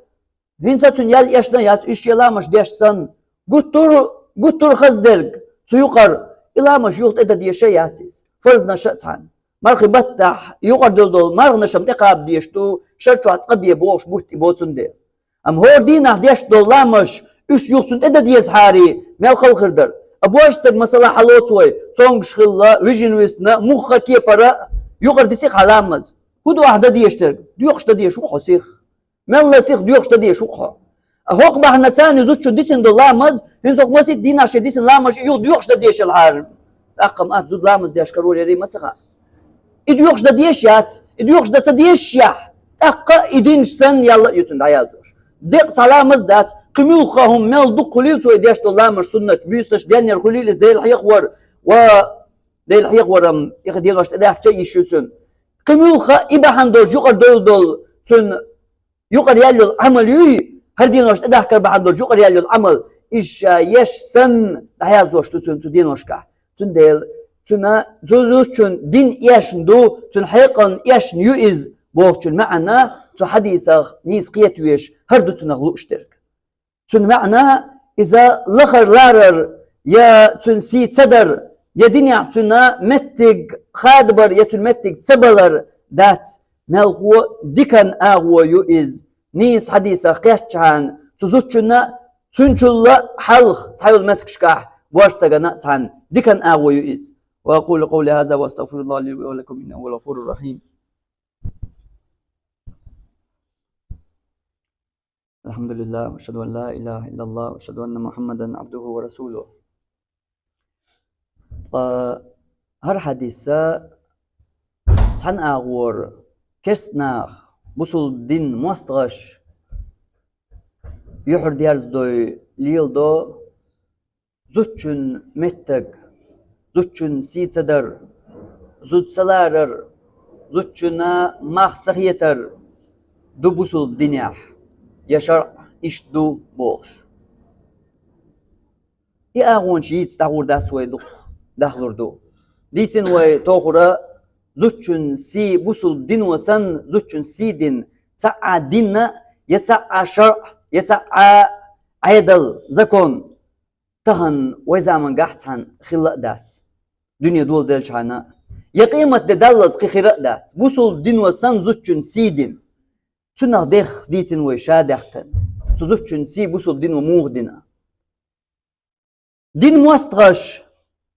хӀинца цунна ял эшна а яц, уьш шен ламазаш деш санна, гуттар а, гуттар а хаза дерг цу юкъара, и ламазаш юха тӀе дан дезаш а яц иза, фарзанаш а цхьаьна. Мархи баттахь юкъара девлла долу марханаш-м тӀекхаба дезаш ду, шар чохь цкъа бен бохуш бутт и бо цундела. Амма хӀора дийнахь деш долу ламазаш, уьш юха цунна тӀе дан дезахьара, мел хала хир дара. А божарчу стаг, масала, хьалоцу вай, цомгуш хилла, вижина висна, муьлхха кепара, юкъара дисий хьан ламаз? ХӀун ду ахь дан дезаш дерг? Доькъуш дан дезаш ву хьо сиха. Мелла сиха доькъуш дан дезаш ву хьо. А хӀокху бахьанаца и зудчун дисина долу ламаз, хӀинца хӀокху масийтта дийнахь шен дисина ламазаш, и юха доькъуш дан дезаш елахьара. ТӀаккха-м ас зуда ламаз деш карор ярий, ма ца хаьа. И доькъуш дан дезаш яц, и доькъуш дан ца дезашехь, тӀаккха и динаш санна ял а ю цунна дӀаяздеш. Декъа цхьа ламаз дац, кхин муьлхха хӀума мел дукха хуьлийла цо и деш долу ламазаш, суннаташ, буьйсанаш денъяр хуьлийла иза, Дела хьехавар ва Дела хьехавар-м, и денош тӀедаьхкича а йиш ю цуьнан. Кхин муьлхха и бахьана долчу юкъара девлла долу цуьнан юкъара яьлла йолу Ӏамал юй, хӀара денош тӀедахкар бахьана долчу юкъара яьлла йолу Ӏамал, иза ша еш санна дӀаяздеш ду цуьнан цу деношкахь. Цундела цуьнан, цу зудчун дин эшна ду, цуьнан хьекъална эшна ю иза бохучун маьӀна цу хьадисах нийса кхета везаш хӀара ду цунах лууш дерг. Цуьнан маьӀна иза лахара ларар, я цуьнан сий ца дар, я динехь цуьнан меттиг хадабар, я цуьнан меттиг ца балар дац, мелхо дикан агӀо ю иза. Нийса хьадисах кхетчахьана, цу зудчунна а, цуьнчулла а хьалха цхьайолу меттигашкахь божарчу стагана а цхьаьна дикан агӀо ю иза. وأقول قولي هذا وأستغفر الله لي ولكم إنه هو الغفور الرحيم. الحمد لله، وأشهد أن لا إله إلا الله، وأشهد أن محمدا عبده ورسوله. Ткъа хӀара хьадисца цхьана агӀора керста нах, бусулба дин мостагӀаш юьхьар дерзадой леладо зудчун меттиг, зудчун сий ца дар, зуда ца ларар, зудчунна мах ца хетар ду бусулба динехь, я шарӀ иштта ду бохуш. И агӀонаш йийца дӀагӀур дац вай дукха, дахлур ду. Дийцина вай тохара зудчун сий, бусулба дино санна, зудчун сий дина цхьа а дин а, я цхьа а шарӀ, я цхьа а Ӏедал, закон тахана вай замангахь цхьаьна хилла а дац. дуьне доладелча хьана. Я къематде даллалц кхы хир а дац. Бусулба дино санна зудчун сий дина. Цунах дех дийцина вай ша даьккхина. Цу зудчун сий бусулба дино муха дина. Дин мостагӀаш,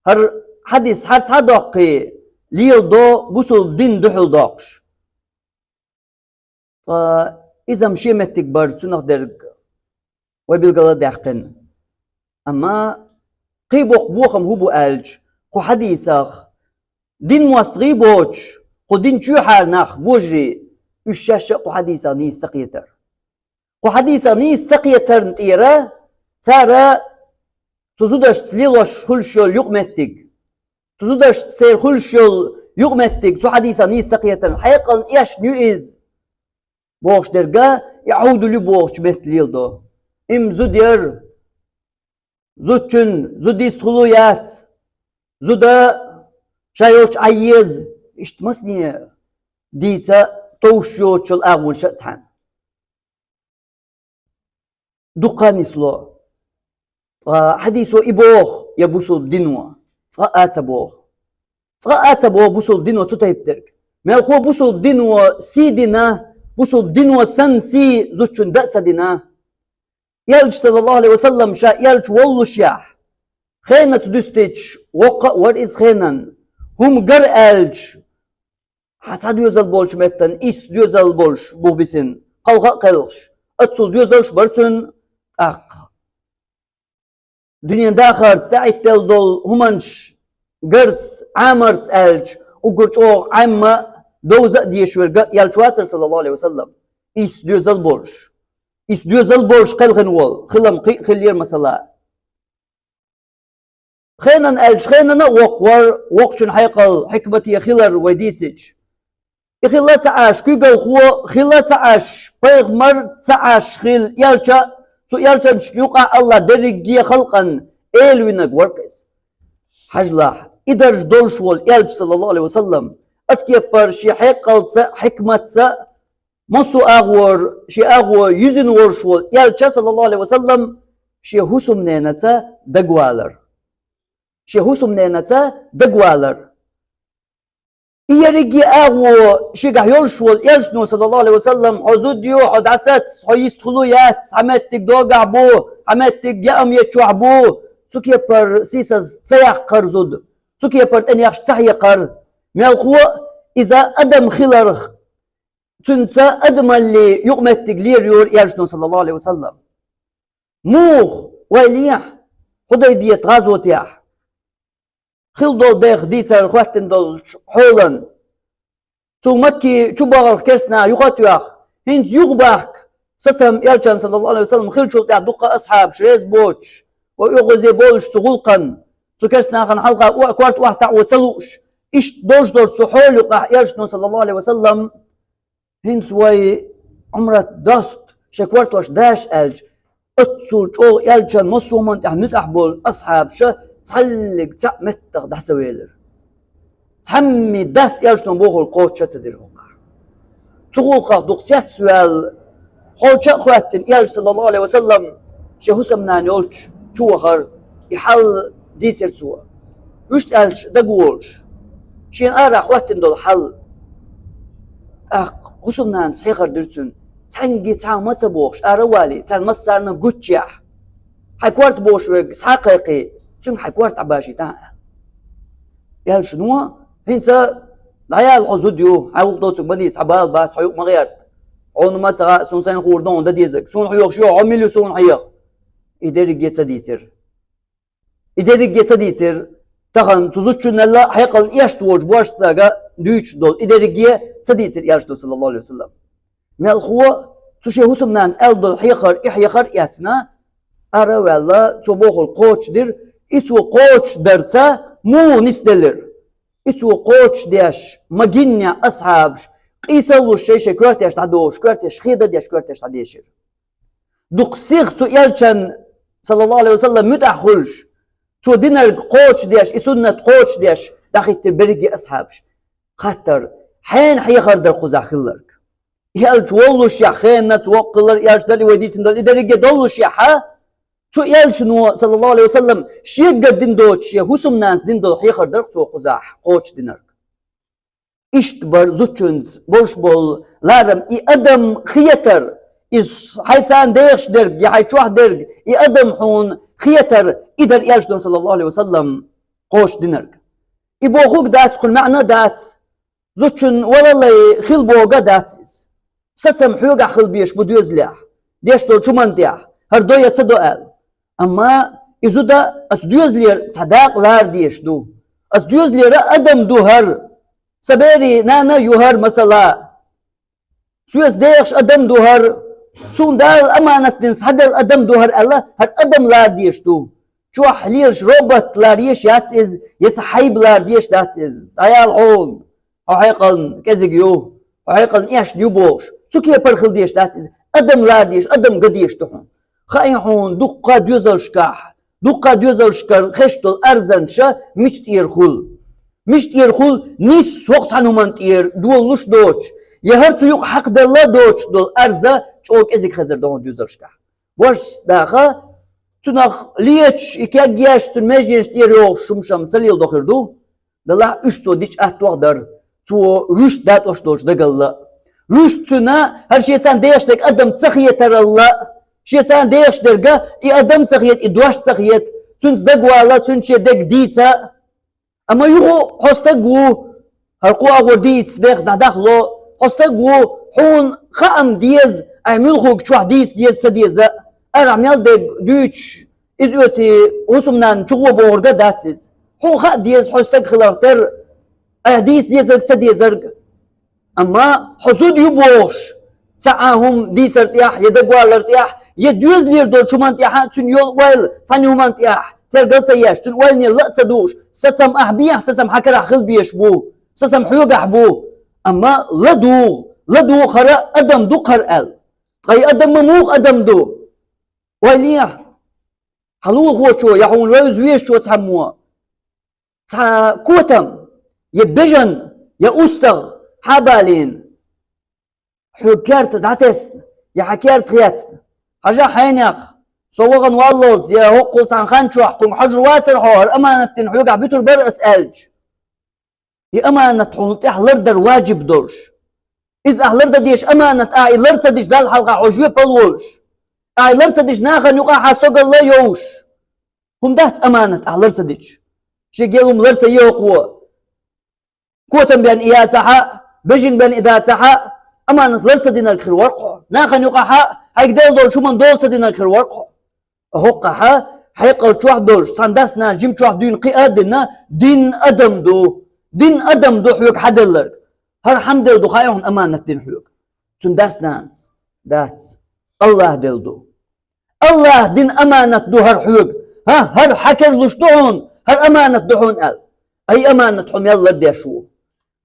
хӀара хьадис хьарцхьа доккхий, леладо бусулба дин дуьхьал доккхуш. Ткъа иза-м шен меттиг бар, цунах дерг вай билгала даьккхина. Амма кхы боккха бохам хӀун бу аьлча, кху хьадисах дин мостагӀий боцуш, кху дин чоьхьара нах, божарий, уьш шаьш а кху хьадисах нийса ца кхетар. Кху хьадисах нийса ца кхетарна тӀера цара цу зудашца лелош хуьлуш йолу юкъаметтиг, цу зудашца церан хуьлуш йолу юкъаметтиг цу хьадисах нийса ца кхетарна, хьекъална эшна ю иза бохуш дерг а, и Ӏовдал ю бохучу метта леладо. Имма зуда яра, зудчун, зуда йистхуьлу яц, зуда ша йолчу Ӏан еза, иштта масане дийца товш йоцучул агӀонаш а цхьаьна. Дукха нисло. Ткъа хьадисо и боху, я бусулба дино, цкъа а ца боху. Цкъа а ца боху бусулба дино цу тайпа дерг. Мелхо бусулба дино сий дина, бусулба дино санна сий зудчун дан а ца дина. Элча, саллаллаху Ӏалайхи ва саллам, ша элча воллушехь, хенаца дуьстича, воккха а вара иза хенан. ХӀума гар аьлча, хьан цхьа доьзал болчу меттана исс доьзал болуш бух бисина, кхалха а кхелхаш, аццул доьзалш бара цуьнан, тӀаккха дуьнен дахарца тӀаьхьиттелла долу хӀуманаш гарца, Ӏамарца аьлча, уггар чӀогӀа Ӏемма, довза а дезаш верг а элча вацара, саллаллаху Ӏалайхи ва саллам, исс доьзал болуш. Исс доьзал болуш кхелхина волу, хилам кхин а хиллера масала. Хенан аьлча, хенана а воккха вара, воккхачун хьекъал, хьикмате хилар вай дийцича. И хилла ца Ӏаш, куьйгалхо хилла ца Ӏаш, пайхамар ца Ӏаш хилла, элча, цу элчанчу юкъахь Аллах дерриге халкъан эла винарг вара иза. Хьажалахь, и дарж долуш волу элча, саллаллаху Ӏалайхи ва саллам, оцу кепара шен хьекъалца, хьикматца, массо а агӀора, шен агӀо юьзина волуш волу элча, саллаллаху Ӏалайхи ва саллам, шен хӀусамненаца дагавалар. Шен хӀусамненаца дагавалар. И ерриге а агӀо шегахь йолуш волу элчано, саллаллаху Ӏалайхи ва саллам, хьо зуда ю, хьо дӀасаца, хьо йистхуьлу яц, хьан меттиг догахь бу, хьан меттиг яам ечохь бу, цу кепара сийсаз ца яккхара зуда, цу кепара тӀенехаш ца хьекхара. Мелхо а иза адам хиларх, цуьнца адамаллин юкъаметтиг лелайора элчано, саллаллаху Ӏалайхи ва саллам. Муха вай лехьа Худайбият гӀазотехь хилла долу дайх дийцар хӀоьттина долчу хьолан. Цу Макки чу бахарх керстанаха юха а тоьхна, хӀинца юха бахка сацам элчан, саллаллаху Ӏалайхи ва саллам, хиллачул тӀаьхьа дуккха а асхьабаш реза боцуш, ва оьгӀазе болуш цу гӀуллакхана, цу керстанахана хьалха о-, корта охьатаӀо ца лууш, иштта долуш долчу цу хьола юкъахь элчано, саллаллаху Ӏалайхи ва саллам, хӀинца вай Ӏумрат доста шайн кортош даш аьлча, оццул чӀогӀа элчан массо а хӀуманна тӀехь муьтӀахь болу асхьабаша цхьаллиг цхьаъ меттах дӀа ца велира. Цхьамми дас элчано бохург кхочуш а ца дира хӀокхахь. Цу гӀуллакхах дукха цецваьлла, хьолча а хӀоьттина элча, саллаллаху Ӏалайхи ва саллам, шен хӀусамнана йолчу чу вахара, и хьал дийцира цо. Вуьшта аьлча дагаволуш, шена арахь хӀоьттина долу хьал. ТӀаккха хӀусамнанас хьехар дира цуьнан, цхьаьнгге цхьа а ма ца бохуш, ара а валий, царна массарна а гуччехь, хьайн корта бохуш верг схьа а кхайкхий, цуьнга хьайн корта Ӏабашийтахьа аьлла. Элчано, хӀинца дӀаяла, хьо зуда ю, хьайн гӀуллакх доцург ма дийца, хьан бала бац, хьо юкъа ма гӀерта. Хьуна ма ца хаьа, суна сайна хуур ду хьуна дан дезарг. Суна хьоьхуш ю, хьо мила ю суна хьеха? И дерриге ца дийцира. И дерриге ца дийцира. Тахана цу зудчунал а хьекъална эшна волчу божаршка дуьйцуш долу и дерриге ца дийцира элчано, саллаллаху Ӏалайхи ва саллам. Мелхо а цу шен хӀусамнанас аьлла долу хьехар, и хьехар а эцна, ара а ваьлла, цо бохург кхочушдира, и цо кхочушдарца муха нисделира? И цо кхочушдеш, магиннехь асхьабаш, къийсаллуш шай-шай коьртеш дӀадохуш, коьртеш хеда а деш, коьртеш дӀадешира. Дукха сиха цу элчан, саллаллаху Ӏалайхи ва саллам, муьтӀахь хуьлуш, цо динарг кхочушдеш, и суннат кхочушдеш, дӀахӀиттира берриге а асхьабаш. Хаттар: хьенан хьехар дара кхузахь хилларг? Элча воллушехь, хенаца воккха хилар, элча дали вай дийцина долу и дерриге доллушехь, хьа? Цу элчано, саллаллаху алейхи ва саллам, шегара дина доцуш шен хӀусамнанас дина долу хьехар дара цо кхузахь кхочушдинарг. Иштта бара зудчуьнца болуш болу ларам, и адам хетар, иза хьайн царна дехаш дерг я хьайн чохь дерг, и адам хьуна хетар, и дара элчано, саллаллаху алейхи ва саллам, кхочушдинарг. И бохург дац, кхуьнан маьӀна дац. Зудчун валаллай хила бохург дац иза. Сацам хьоьгахь хила безаш бу доьзалехь, деш долчу хӀуманна тӀехь, хӀара до я ца до аьлла. Амма и зуда оцу доьзалера цхьа дакъа лара дезаш ду. Оцу доьзалера адам ду хӀара. Сан берийн нана ю хӀара, масала. Соьца дехаш адам ду хӀара. Суна Дала аманат дина схьаделла адам ду хӀара аьлла, хӀара адам лара дезаш ду. Чохь лелаш робот лара еш яц иза, я цхьа хьайба лара дезаш дац иза. ДӀаяла хьуна. Хьо хьекъална кӀезиг ю, хьо хьекъална эшна ю бохуш, цу кепара хила дезаш дац иза. Адам лара дезаш, адам ган дезаш ду хьуна. Хаий хьуна, дуккха доьзалшкахь, дуккха доьзалшкара хезаш долу арзанаш мича тӀера хуьлу? Мича тӀера хуьлу? Нийсса хӀокху цхьана хӀуманна тӀера долалуш доцуш, я хӀара цу юкъа хьакхаделла доцуш долу арз чӀогӀа кӀезиг хезар ду хьуна доьзалшкахь. Божаршца даха, цунах леташ, и кегъеш, цуьнан меженаш тӀера йогӀуш хӀумнаш-м ца леладо хир ду. Делахь уьш цо дича аттох дара, цо вуьшта датӀош долчу дагалла. Вуьшта цуьнан хӀара шен царна дехаш дерг адам ца хетаралла, шен царна дехаш дерг и адам ца хета, и дош ца хета, цуьнца дагавала, цуьнца шен дерг дийца. Амма юха хьо стаг ву, хӀара кху агӀор дийца дехна дӀадахло, хьо стаг ву, хьуна хаам деза, ахь муьлханиг чохь дийца деза, ца деза, арахь мел дерг дуьйцуш, иза оьций хӀусамнана чугӀо бохург дац иза. Хьуна хаа деза, хьо стаг хиларх терра, ахь дийца дезарг, ца дезарг. Амма хьо зуда ю бохуш, цхьа а хӀума дийцар тӀехь, я дагавалар тӀехь, я доьзалера долчу хӀуманна тӀехь, цуьнан йолу ойла цхьана хӀуманна тӀехь тергал ца еш, цуьнан ойланел ла а ца дууш, сацам ахь бехьа, сацам хьан карахь хила безаш бу, сацам хьоьгахь бу. Амма ладугӀу, ладугӀу хӀара адам ду-кх хӀара аьлла. Ткъа и адам ма муха адам ду? Ойла е, хьан лулахочо я хьуна вевза везачо цхьаммо цхьа котам, я бежан, я устагӀа хьа а балийна, хьоьга керта дӀатесна, я хьан керта хецна, хьажахь хьенех, со вахана валлалц, я хӀоккхул цхьана хан чохь кхунга хьожур вацара хьо, хӀара аманат дина хьоьгахь буьтур бара ас аьлча, и аманат хьуна тӀехь лардар ваджиб долуш. Иза ахь лардан дезаш аманат, ахь и лар ца дича Далла хьалха хьо жоьпалла волуш, ахь и лар ца дича нахана юкъахь хьан стогалла йовш. ХӀума дац аманат ахь лар ца дича. Шен гел хӀума лар ца е хӀокхо. Котам бен и яцахь а, бежан бен и дацахь а, аманат лар ца динарг хир вара-кх хьо. Нахана юкъахь а хьайга делла долчу хӀуманна дола ца динарг хир вара-кх хьо. ХӀокхахь а хьекъал чохь долуш, цхьана дас-нанас жима чохь дуьйна кхин а дина, дин адам ду. Дин адам ду хьоьга хьан делларг. ХӀара хьан делла ду хаьий хьуна аманат дина хьоьга? Цуьнан дас-нанас? Дац. АллахӀ делла ду. АллахӀ дина аманат ду хӀара хьоьга. ХӀа, хӀара хьан керлуш ду хьуна, хӀара аманат ду хьуна аьлла. Ай аманат хьо мел лардеш ву?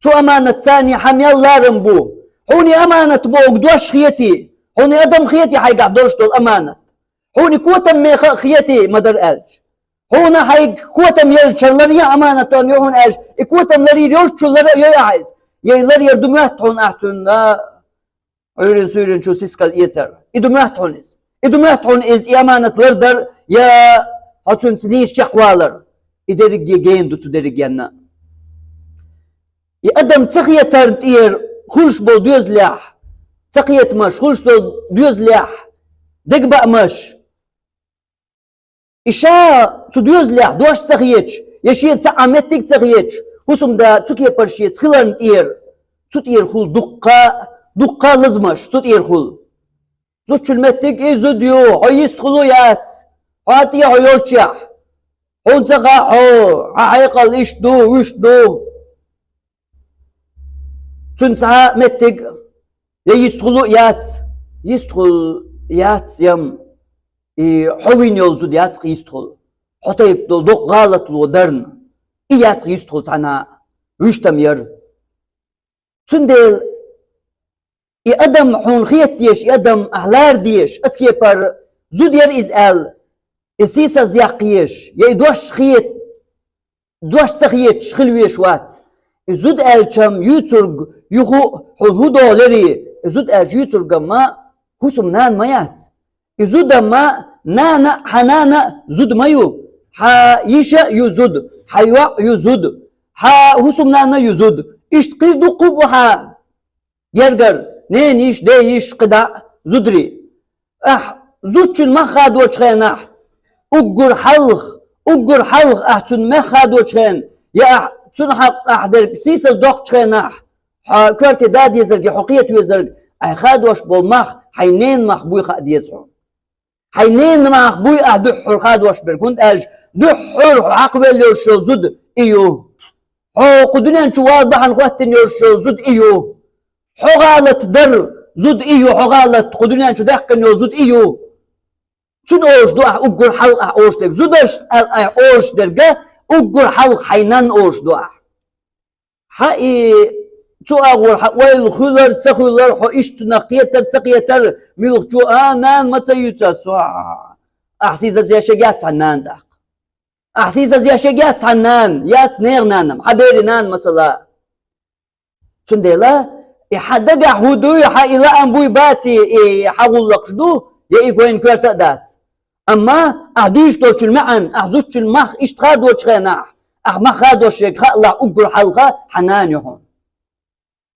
Цу аманатца хьан мел ларам бу? Хьуна и аманат бохург дош хетий? Хьуна и адам хетий хьайгахь долуш долу аманат? Хьуна и котам меха а хетий, ма-дарра аьлча? Хьуна хьайга котам елча ларъян аманат ю хьуна аьлча, и котам ларйийр йолччул лар а йой ахь иза? Я и ларъяр ду моьтту хьуна ахь цуьнан Ӏуьйрин-суьйрин чу сискал эцар? И ду моьтту хьуна иза? И ду моьтту хьуна иза, и аманат лардар, я хьо цуьнца нийса чекхвалар? И дерриге гена ду цу дерригенна. И адам ца хетарна тӀера хуьлуш болу доьзалехь, ца кхетамаш хуьлуш долу доьзалехь, дегабаамаш, и ша цу доьзалехь дош ца хеташ, я шен цхьа а меттиг ца хеташ, хӀусамда цу кепара шеца хиларна тӀера, цу тӀера хуьлу дуккха, дуккха лазамаш, цу тӀера хуьлу. Зудчун меттиг и зуда ю, хьо йистхуьлу яц, хьо тӀе хьо йолччехь. Хьуна ца хаьа хьо, хьан хьекъал иштта ду, вуьшта ду. Цуьнан цхьа а меттиг я йистхуьлу яц, йистхуьлу яц ям, и хьо вийна йолу зуда яц-кх йистхуьлу. Хьо тайпа долу доккха гӀалатло дарна, и яц-кх йистхуьлу цхьана а, вуьшта-м яра. Цундела и адам хьуна хета дезаш, и адам ахь лара дезаш, оцу кепара зуда яра иза аьлла, и сийсаз яккха езаш, я и дош хета, дош ца хеташ хила везаш вац. И зуда аьлча-м юьйцург юха а хьуна хӀун долу ларий, и зуда аьлча юьйцург-м хӀусамнана ма яц. И зуда-м Нана, хьа нана зуда ма ю, хьа йиша ю зуда, хьа йоӀ ю зуда, хьа хӀусамнана ю зуда. Иштта кхы дуккха а бу хьа гергара, ненайиша, дайиша, кхыдола зударий. Ахь зудчун мах хадочу хенахь, уггар хьалха, уггар хьалха ахь цуьнан мах хадочу хенахь, я ахь цуьнан хьакъ ахь дерг сийсаздоккхучу хенахь, хьо коьрте дан дезарг, хьо кхета везарг, ахь хадош болу мах хьайн ненан мах буй хаа деза хьуна. Хьайн ненан мах буй ахь дуьххьара хадош берг, хӀунда аьлча дуьххьара хьо хьакхавелла йолуш йолу зуда и ю. Хьо кху дуьнен чу вала бахьана хӀоттийна йолуш йолу зуда и ю. Хьо гӀалат дар зуда и ю, хьо гӀалат кху дуьнен чу даьккхина йолу зуда и ю. Цуьнан олуш ду ахь уггар хьалха ахь олуш дерг. Зударшна аьлла ахь олуш дерга уггар хьалха хьайн нанна олуш ду ахь. Хьан и цу агӀор хьан ойла хуьлура, ца хуьлура, хьо иштта цунах кхетара, ца кхетара, муьлххачо, а, нана ма ца юьйцу ас, ахь сийсаз еш яц хьан нана тӀаккха. Ахь сийсаз еш яц хьан нана, яц нехан нана-м, хьан берийн нана масала. Цундела и хьан дагахь хӀун дуй, хьан и лаам буй баций, и хьан гӀуллакхаш ду, я и вайна коьрта а дац. Амма ахь дуьйцуш долчун маьӀна, ахь зудчун мах иштта хадочу хенахь, ахь мах хадош ерг хаалахь уггар хьалха хьан нана ю хьуна.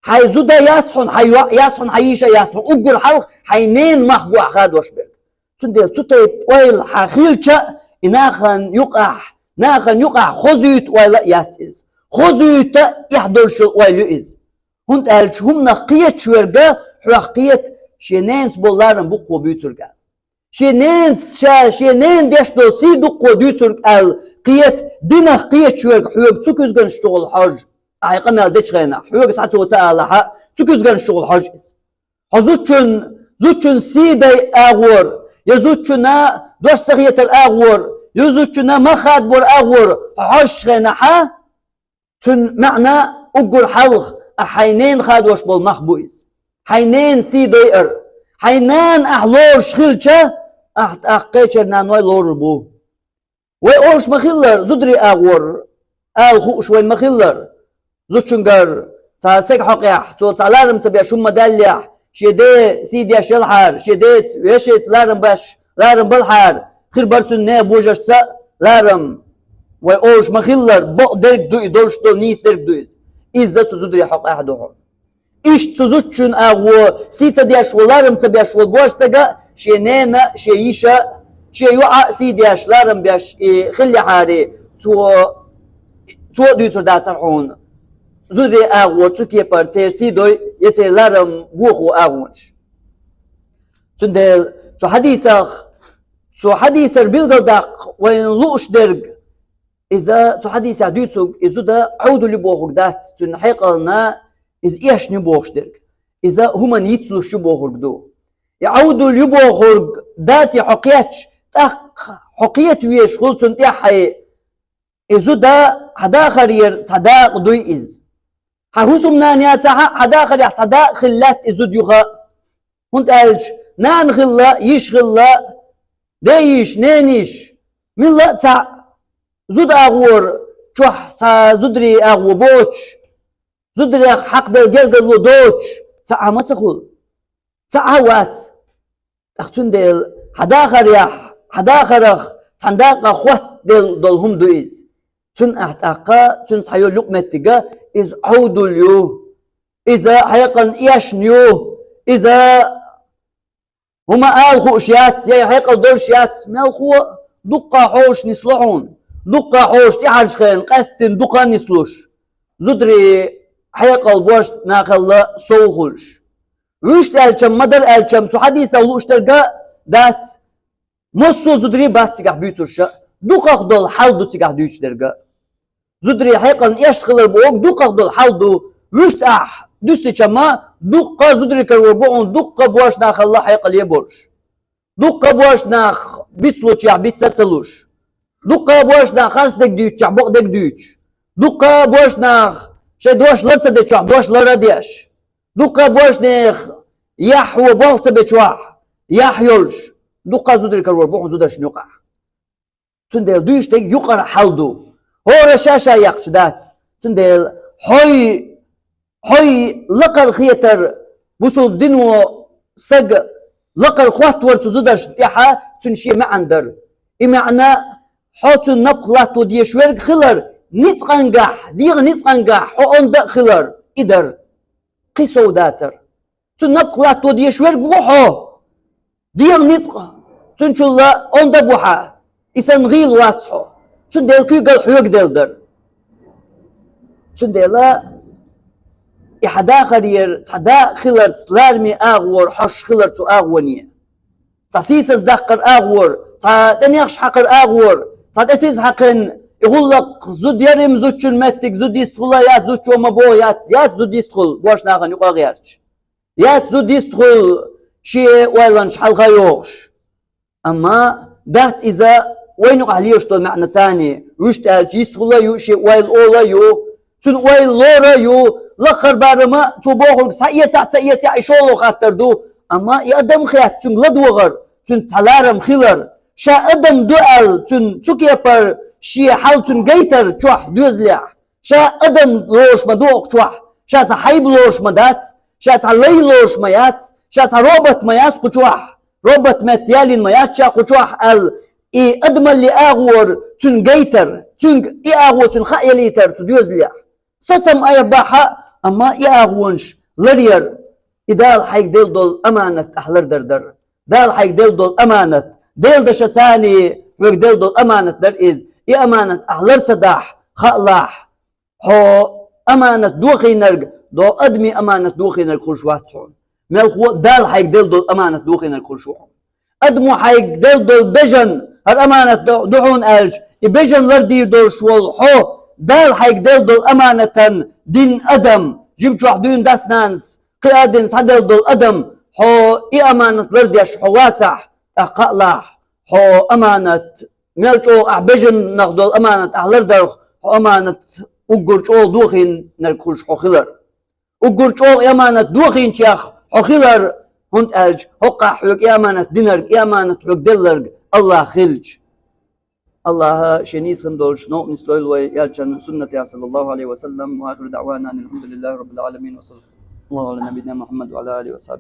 Хьайн зуда яц хьуна, хьайн йоӀ яц хьуна, хьайн йиша яц хьуна, уггар хьалха хьайн ненан мах бу ахь хадош берг. Цундела цу тайпа ойла хьан хилча а, и нахана юкъахь, нахана юкъахь хозуьйту ойла а яц иза. Хозуьйту а эхь долуш йолу ойла ю иза. ХӀунда аьлча хӀуманах кхеташ верг хьох кхета шен ненца болу ларам буккхо буьйцург аьлла. Шен ненца ша, шен ненан деш долу сий дуккхо дуьйцург аьлла кхета, динах кхеташ верг хьоьга цу куьзганаш чухула хьожа. Ахь и къамел дечу хенахь, хьоьга схьа цо ца алахь а, цу куьзганаш чухула хьожа иза. Хьо зудчун, зудчун сий дай агӀор, я зудчунна дош ца хетар агӀор, я зудчунна мах хадабор агӀор хьо хьожучу хенахь, цуьнан маьӀна уггар хьалха ахь хьайн ненан хадош болу мах бу иза. Хьайн ненан сий дойар. Хьайн нана ахь лоруш хилча, ахь тӀаккха кхечеран наной лорур бу. Вай олуш ма-хиллара, зударий агӀор ала хууш вайна ма-хиллара. Зудчуьнгара цхьа стеган хьокъехь, цо цхьа ларам ца беш хӀума ма-даьллехь, шен ден сий деш елхьара, шен деца, вешица ларам беш, ларам балхьара, хир бара цуьнан нехан божаршца ларам. Вай олуш ма-хиллара, бакъдерг ду и, долуш долу нийсдерг ду иза. Иза цу зударий хьокъехь ду хьуна. Иштта цу зудчун агӀо сий ца деш волу, ларам ца беш волу божарстага шен нена, шен йиша, шен йоӀа сий деш, ларам беш и хиллехьара, цо, цо а дуьйцур дацара хьуна зударий агӀор цу кепара церан сий дой я церан ларам бохо агӀонаш. Цундела цу хьадисах, цу хьадисара билгалдаккха вайна лууш дерг, иза цу хьадисехь дуьйцург, и зуда Ӏовдал ю бохург дац, цуьнан хьекъална иза эшна ю бохуш дерг. Иза хӀуманна йицлуш ю бохург ду. И Ӏовдал ю бохург даций хьо кхетча, тӀаккха хьо кхета везаш хуьлу цунна тӀаьххье. И зуда хьан дахарера цхьа дакъа дуй иза. Хьан хӀусамнана яцахь а, хьан дахарехь цхьа дакъа хилла лаьтта и зуда юха а. ХӀунда аьлча нана хилла, йиша хилла, ден йиша, ненан йиша, милла а цхьаъ, зуда агӀор чохь цхьа зударий агӀо боцуш, зударех хьакхаделла гергарло доцуш, цхьа Ӏа ма ца хуьлу. Цхьа Ӏа вац. ТӀаккха цундела хьан дахарехь, хьан дахарах цхьана дакъа хоттаделла долу хӀума ду иза. Цунна ахь тӀаккха, цуьнца хьан йолу юкъаметтига, иза Ӏовдал ю, иза хьекъална эшна ю, иза хӀума ала хууш яц, я хьекъал долуш яц, мелхо а дуккха хьошуш нисло хьуна, дуккха хьошуш тӀаьхьарчу хенахь къаьсттина дукха а нислуш, зударий хьекъал божаршна нахалла сов хуьлуш. Вуьшта аьлчам, ма-дарра аьлчам, цу хьадисах лууш дерг а дац. Массо а зударий бац цигахь буьйцурша, дукхах долу хьал ду цигахь дуьйцуш дерг а. Зударий хьекъална эшна хилар бохург дукхах долу хьал ду. Вуьшта ахь дуьстича ма, дуккха а зударий карор бу хьуна, дуккха а божаршна нахалла хьекъале а болуш. Дуккха а божаршна нах бицлучехь биц а ца луш. Дуккха а божаршна нах харц дерг дуьйцучехь бакъ дерг дуьйцуш. Дуккха а божаршна нах шайн дош лар ца дечохь дош лар а деш. Дуккха а божаршнех яхь а болх ца бечохь, яхь йолуш. Дуккха а зударий карор бу хьуна зударшна юкъахь. Цундела дуьйцуш дерг юкъара хьал ду. ХӀора ша-ша яьккхича дац. Цундела хьой, хьой лакхара хетар бусулба дино стаг лакхара хӀотта вар цу зударшна тӀехьа, цуьнан шен маьӀна дар. И маьӀна: хьо цуьнан напха латто дезаш верг хилар, ницкъангахь, дегӀан ницкъангахь хьо онда а хилар, и дар. Кхин сов дацар. Цуьнан напха латто дезаш верг ву хьо. ДегӀан ницкъ цуьнчул онда бу хьан. И санна гӀийла вац хьо. Цундела куьйгалла хьоьга делла дара. Цундела и хьан дахар яр, цхьа да хиларца лараме агӀор хьожаш хилар цу агӀоне. Цхьа сийсаз даккхар агӀор, цхьа тӀе нехаш хьакхар агӀор, цхьа тӀе сиз хьакхин, и гӀуллакх зуда яр-м зудчун меттиг, зуда йистхула яц, зудчо ма боху яц, яц зуда йистхула, бош нахана юкъа гӀерташ. Яц зуда йистхула шен ойланаш хьалха йохуш. Амма дац иза вайна юкъахь лелаш долу маьӀна царний, вуьшта аьлча, йистхула а ю, шен ойла ола а ю, цуьнан ойла лора а ю, лакхара барама цо бохург схьаэцахь а, ца эцахь а, и шолгӀа хаттар ду. Амма и адам хетта цуьнга ладогӀар, цуьнца цхьа ларам хилар. Ша адам ду аьлла, цуьнан цу кепара шен хьал цуьнан гайтар чохь доьзалехь. Ша адам лоруш ма ду кху чохь, ша цхьа хьайба лоруш ма дац, ша цхьа лай лоруш ма яц, ша цхьа робот ма яц кху чохь, робот метта ялийна ма яц ша кху чохь аьлла, и адамаллин агӀор цуьнан гайтар, цуьнга и агӀо цуьнан хаа ялийтар цу доьзалехь. Сацам айхьа бахьа, амма и агӀонаш ларъяр, и Дала хьайга делла долу аманат ахь лардар дара. Дала хьайга делла долу аманат, Делан дашаца царний хьоьга делла долу аманат дара иза. И аманат ахь лар ца дахь, хаалахь, хьо аманат дохийнарг, до адамийн аманат дохийнарг хуьлуш вац хьуна. Мелхо а Дала хьайга делла долу аманат дохийнарг хуьлуш ву хьуна. Адамо хьайга делла долу бежан, хӀара аманат ду хьуна аьлча, и бежан лардийр долуш волу хьо, Дала хьайга делла долу аманатан дин адам, жимчохь дуьйна дас-нанас кхин а дина схьаделла долу адам, хьо и аманат лардеш хьо вацахь, тӀаккха хаалахь, хьо аманат, мел чӀогӀа ахь бежанах долу аманат ахь лардарх, хьо аманат уггар чӀогӀа дохийнарг хуьлуш хьо хилар. Уггар чӀогӀа и аманат дохийначех хьо хилар, хӀунда аьлча хӀоккхахь хьоьга и аманат динарг, и аманат хьоьга делларг АллахӀ хилча. АллахӀа шен нийса хин долуш новкъа нисдойла вай элчан суннатехь, саллаллаху алейхи ва саллям. Ва ахиру даъвана анил хьамдулиллахи раббил аламин. Ва саллаллаху аля набийина Мухаммад ва аля алихи ва сахьабихи.